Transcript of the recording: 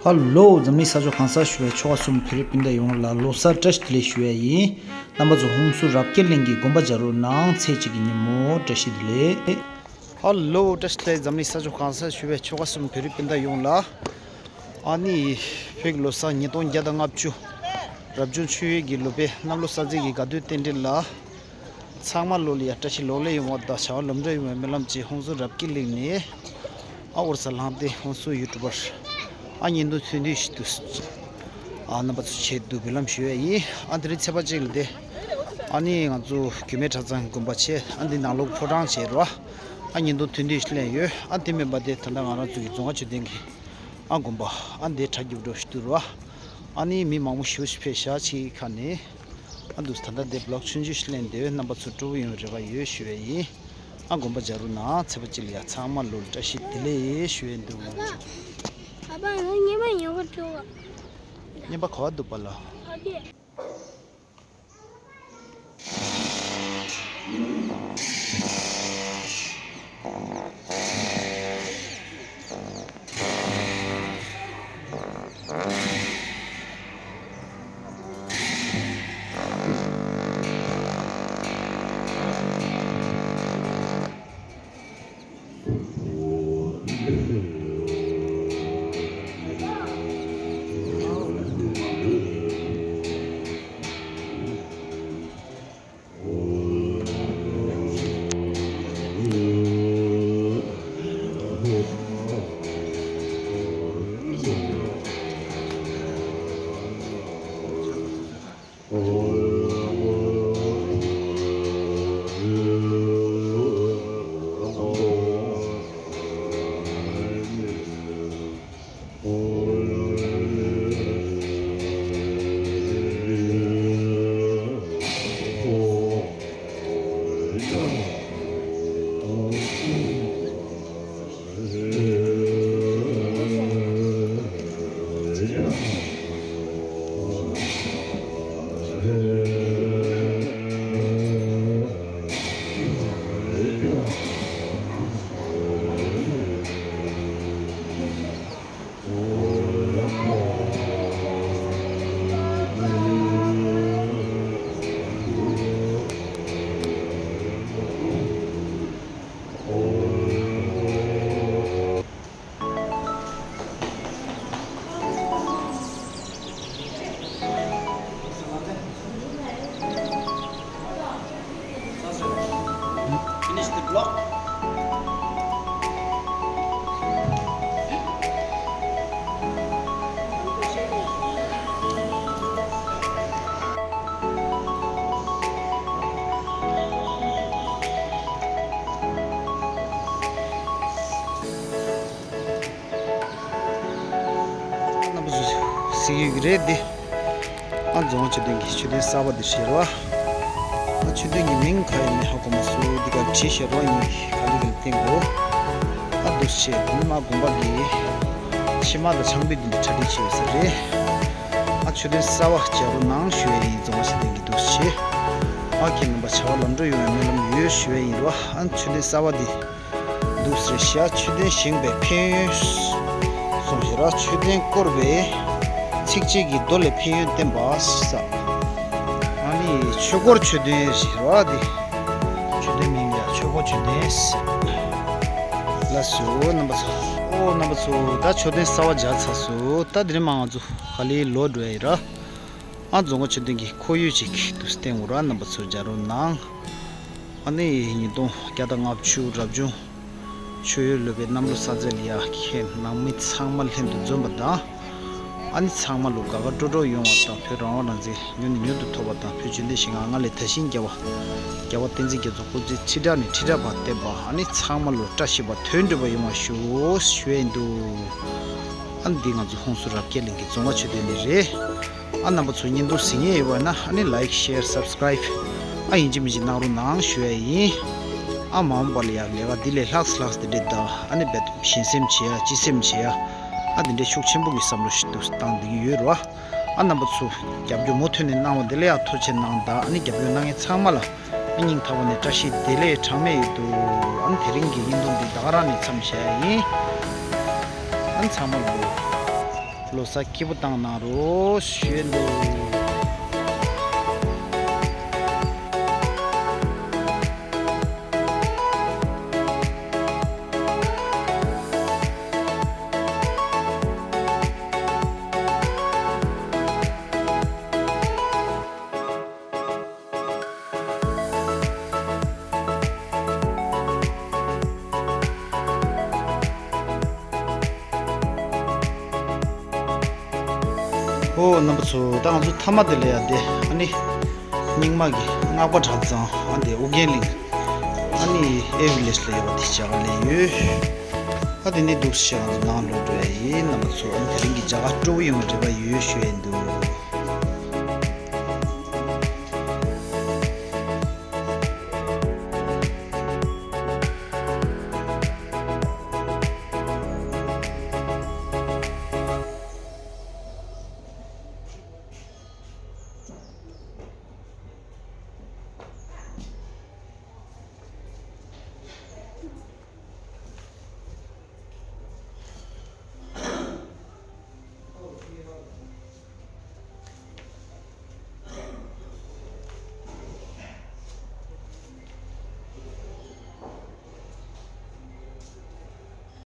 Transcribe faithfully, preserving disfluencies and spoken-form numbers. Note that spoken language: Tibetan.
ཧ་ལོ། འཛམ་གླིང་ས་ཕྱོགས་གང་སར་བཞུགས་པའི་ཆོལ་ཁ་གསུམ་བོད་རིགས་སྤུན་ཟླ་ཡོངས་ལ་ལོ་གསར་བཀྲ་ཤིས་བདེ་ལེགས་ཞུ་ཡ་ཡིན། རྣམ་པ་ཚོ་ཧུན་སུར་རབ་རྒྱས་གླིང་གི་དགོན་པ་མཇལ་རོགས་གནང་། ཚེས་གཅིག་གི་ཉིན་མོ་བཀྲ་ཤིས་བདེ་ལེགས། ཧ་ལོ། བཀྲ་ཤིས་བདེ་ལེགས། འཛམ་གླིང་ས་ཕྱོགས་གང་སར་བཞུགས་པའི་ཆོལ་ཁ་གསུམ་བོད་རིགས་སྤུན་ཟླ་ཡོངས་ལ། ཨ་ནི། བོད་ཀྱི་ལོ་གསར་ཉིས་སྟོང་བརྒྱ་དང་ལྔ་བཅུ། རབ་བྱུང་ཆུ་ཡོས་ཀྱི་ལོ་པའི་གནམ་ལོ་གསར་ཚེས་ཀྱི་དགའ་སྟོན་རྟེན་འབྲེལ་ལ། ཚང་མ་ལོ་ལ་ཡ་བཀྲ་ཤིས་ལོ་ལེགས་ཡོང་བ་དང་བྱ་བ་ལམ་འགྲོ་ཡོང་བའི་སྨོན་ལམ་བཅས། ཧུན་སུར་རབ་རྒྱས་གླིང་ནས། ཨ་ཨོ་རི་ས་ལྷ་ལྡན་ཧུན་སུར་ཡུ་ཊུབ་པར། ཨ་བརྙན་ཐུང་ཐུང་ཐུང་ཞིག་ཏུ། ཨ་རྣམ་པ་ཚོ་ཆེད་དུ་འབུལ་ལམ་ཞུ་ཡ་ཡིན། ཨ་དེ་རིང་ཚེས་པ་གཅིག་ལ་དེ། ཨ་ནི་ང་ཚོ་རྒྱུད་སྨད་གྲྭ་ཚང་དགོན་པ་ཆེ། ཨ་འདི་ནང་ལོགས་ཕོ་བྲང་བྱས་རོ། ཨ་བརྙན་ཐུང་ཐུང་ཐུང་ཞིག་ལེན་ཡོད། ཨ་དེ་མིན་པ་དེ་ད་ལྟ་ང་རང་ཚོ་གི་རྫོང་ཁ་མཆོད་རྟེན་གྱི། ཨ་དགོན་པ། ཨ་འདི་གྲ་རྒྱས་འགྲོ་ཞིག་ཏུ་རོ། ཨ་ནི་མི་མང་པོ་ཞེ་པོ་ཞིག་ཕེབས་ཤག་ཅིག་ཁ་ནས། ཨ་འདུག་ད་ལྟ་འདི་བི་ལོག་ཆུང་ཆུང་ཞིག་ལེན་དེ་རྣམ་པ་ཚོ་སྤྲོ་པོ་ཡོང་བའི་རེ་བ་ཡོད་ཞུ་བ་ཡིན། ཨ་དགོན་པ་མཇལ་རོགས་གནང་། ཚེས་པ་གཅིག་ལ་ཡ་ཚང་མ་ལོ་ལ་བཀྲ་ཤིས་བདེ་ལེགས་ཞུ་བ་འདུག་ཨ་ཕ་ང་ཉི་མ་ཉོ་ག་འགྲོ་བ། ཉི་མ་ག་བ་འདུག་པ་ལ། ཨ་ཀེ། Finish the block. རྣམ་པ་ཚོ་གཟིགས་ཡོད་ཀྱི་རེད་འདི། ཨ་རྫོང་མཆོད་རྟེན་གྱི་མཆོད་རྟེན་གསར་པ་འདི་བཞེངས་རོགས། ཨ་མཆོད་རྟེན་གྱི་མིང་ག་ཡིན་མིན་ཧ་གོ་མ་སོང་། འདི་ག་བྲིས་བཞག་རོགས། ཡིན་ག་འདི་ག་བསྟན་གོ། ཨ་འདུག་བྱས་འདི་ནི་མ་དགོན་པ་གི་ཕྱི་མ་དང་ཆང་ཕུད་འདི་འདྲ་གྲ་སྒྲིག་བྱས་ཡོད་ས་རེད། ཨ་མཆོད་རྟེན་གསར་པ་མཇལ་རོགས་གནང་ཞུ་ཡས་ཡིན། རྫོང་མཆོད་རྟེན་གྱི་འདུག་བྱས། ཨ་ཁྱེད་རྣམ་པ་བྱ་བ་ལམ་འགྲོ་ཡོང་བའི་སྨོན་ལམ་ཡོད་ཞུ་ཡས་ཡིན་རོགས། ཨ་མཆོད་རྟེན་གསར་པ་འདི། འདུག་ཟེར་ཤག་མཆོད་རྟེན་བཞེངས་པའི་ཕན་ཡོན་གསུངས་ཤག་ར། མཆོད་རྟེན་བསྐོར་བའི་ཚིགས་བཅད་ཀྱི་མདོ་ལས་ཕན་ཡོན་བསྟན་པ་ཟེར། ཨ་ནི་ཆོས་འཁོར་མཆོད་རྟེན་ཟེར་བ་འདི། མཆོད་རྟེན་མིང་ཡ་ཆོས་འཁོར་མཆོད་རྟེན་ཟེར། ལགས་སོ་རྣམ་པ་ཚོ། ཨོ་རྣམ་པ་ཚོ། ད་མཆོད་རྟེན་གསར་པ་མཇལ་ཚར་སོང་། ད་དེ་རིང་མ་ང་ཚོ་ག་ལེར་ལོག་འགྲོ་ཡ་ཡིན་ར། ཨ་རྫོང་ཁ་མཆོད་རྟེན་གྱི་ཁོར་ཡུག་ཅིག་ཏུ་བསྟན་འོ་ར། རྣམ་པ་ཚོ་མཇལ་རོགས་གནང་། ཨ་ནི་ཉིས་སྟོང་བརྒྱ་དང་ལྔ་བཅུ་རབ་བྱུང་ཆུ་ཡོས་ལོ་པའི་གནམ་ལོ་གསར་ཚེས་ལ་ཡ་ཁྱེད་ནང་མི་ཚང་མ་ལྷན་དུ་འཛོམས་པ་དང་། ཨ་ནི་ཚང་མ་ལོ་དགའ་དགའ་སྤྲོ་སྤྲོ་ཡོང་བ་དང་། བོད་རང་དབང་རང་བཙན་མྱུར་ནས་མྱུར་དུ་ཐོབ་པ་དང་། བོད་རྒྱུན་ལྡན་ཞིང་ཁམས་སྔར་ལས་དར་ཞིང་རྒྱས་པ། རྒྱལ་བ་བསྟན་འཛིན་རྒྱ་མཚོ་སྐུ་ཚེ་ཁྲི་ཕྲག་ནས་ཁྲི་ཕྲག་བར་བརྟན་པ། ཨ་ནི་ཚང་མ་ལོ་བཀྲ་ཤིས་པ་དོན་འགྲུབ་པ་ཡོང་བ་ཞུ་ཞུ་ཡས་འདུག་ཨ་ནི་འདི་ང་ཚོ་ཧུན་སུར་རབ་རྒྱས་གླིང་གི་རྫོང་ཁ་མཆོད་རྟེན་འདི་རེད། ཨ་རྣམ་པ་ཚོ་བརྙན་ཐུང་གཟིགས་མཁན་ཡོད་པ་ན་ཨ་ནི་ལའིཀ་ཤེར་སབ་སི་ཀ་རའིབ་ཨ་ཡིན་གཅིག་མིན་གཅིག་གནང་རོགས་གནང་ཞུ་ཡ་ཡིན། ཨ་མ་འོངས་པ་ལ་ཡང་ལས་ཀ་འདི་ལས་ལྷག་ལྷག་དེ་འདྲས་དང་། ཨ་ནི་རྦད་དེ་གཞན་སེམས་བྱེད་ཡ་སྤྱི་སེམས་བྱེད་ཡ་ཨ་དེ་འདྲས་ཤུགས་ཆེན་པོ་གི་བསམ་བློ་ཞིག་ཏུ་བཏང་བསྡད་ཀྱི་ཡོད་རེད་བ། ཨ་རྣམ་པ་ཚོ་རྒྱབ་སྐྱོར་མུ་མཐུད་ནས་གནང་བ་འདི་ལ་ཡང་ཐུགས་རྗེ་གནང་དང་། ཨ་ནི་རྒྱབ་སྐྱོར་གནང་མཁན་ཚང་མ་ལ་ཨ་སྙིང་ཐག་པ་ནས་བཀྲ་ཤིས་བདེ་ལེགས་གྲངས་མེད་ཡོད་འདུག་ཨ་ནི་དེ་རིང་གི་བརྙན་ཐུང་འདི་ད་ག་རང་ནས་མཚམས་བཞག་ཡ་ཡིན། ཨ་ནི་ཚང་མ་ལ་འོ། ལོ་གསར་སྐྱིད་པོ་བཏང་གནང་རོགས་ཞུ་ཡས་འདུག། ཨོ་རྣམ་པ་ཚོ། ད་ང་ཚོ་མཐའ་མ་དེ་ལ་ཡ་དེ་ཨ་ནི་རྙིང་མ་གི་སྔགས་པ་གྲྭ་ཚང་ཨ་འདི་ཨོ་རྒྱན་གླིང་ཨ་ནི་ཨེ་ཝི་ལེཇ་ལ་ཡོད་པ་དེ་བྱ་ག་ལས་ཡོད། ཨ་དེ་ནི་འདུག་སེ་ང་ཚོ་ནང་ལོག་འགྲོ་ཡ་ཡིན། རྣམ་པ་ཚོ་ཨ་ནི་དེ་རིང་གི་རྒྱ་གར་སྤྲོ་པོ་ཡོང་བའི་རེ་བ་ཡོད་ཞུ་ཡས་འདུག།